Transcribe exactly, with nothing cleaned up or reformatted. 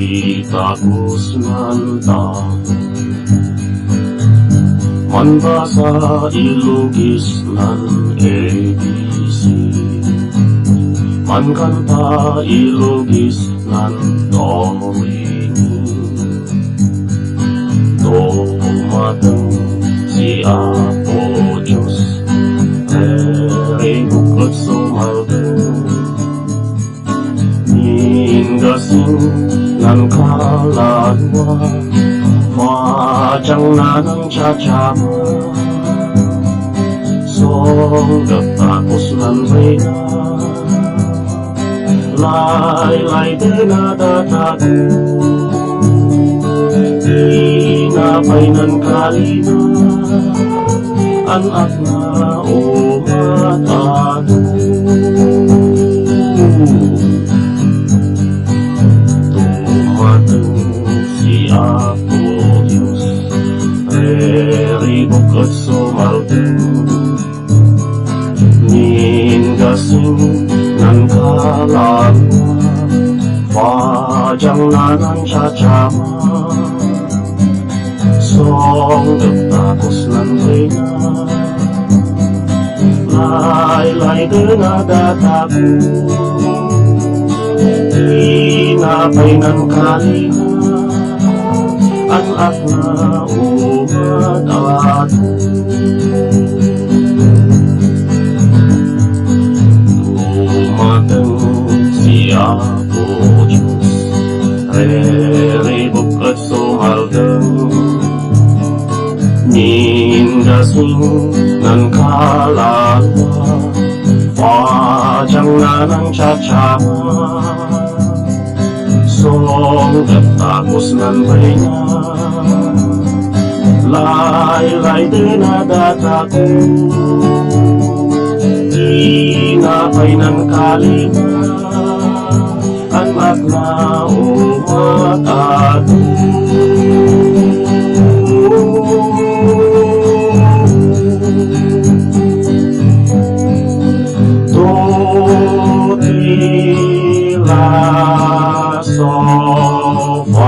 Itakusnanta. Manbasa Ilogis nan A B C. Mankanta Ilogis nan Do, Re, Mi. Dumateng si Apo Dios, riribuk ket sumaldeng. Ninggasing nan kaladua, padiangna nan ciaciama. Songget ta kusnan reyna, laylaydena datago. Tinapay nan kalina, an-akna umat adu. Dumateng si Apo Dios, riribuk ket sumaldeng. Ninggasing nan kaladua, padiangna nan ciaciama. Songget ta kusnan reyna, laylaydena datago. Tinapay nan kalina, an-akna umat adu. Dumateng si Apo Dios, riribuk ket sumaldeng. Ninggasing nan kaladua, padiangna nan ciaciama. Songget ta kusnan reyna, laylaydena datago. Tinapay nan kalina, an-akna umat adu. Tuti la sofame.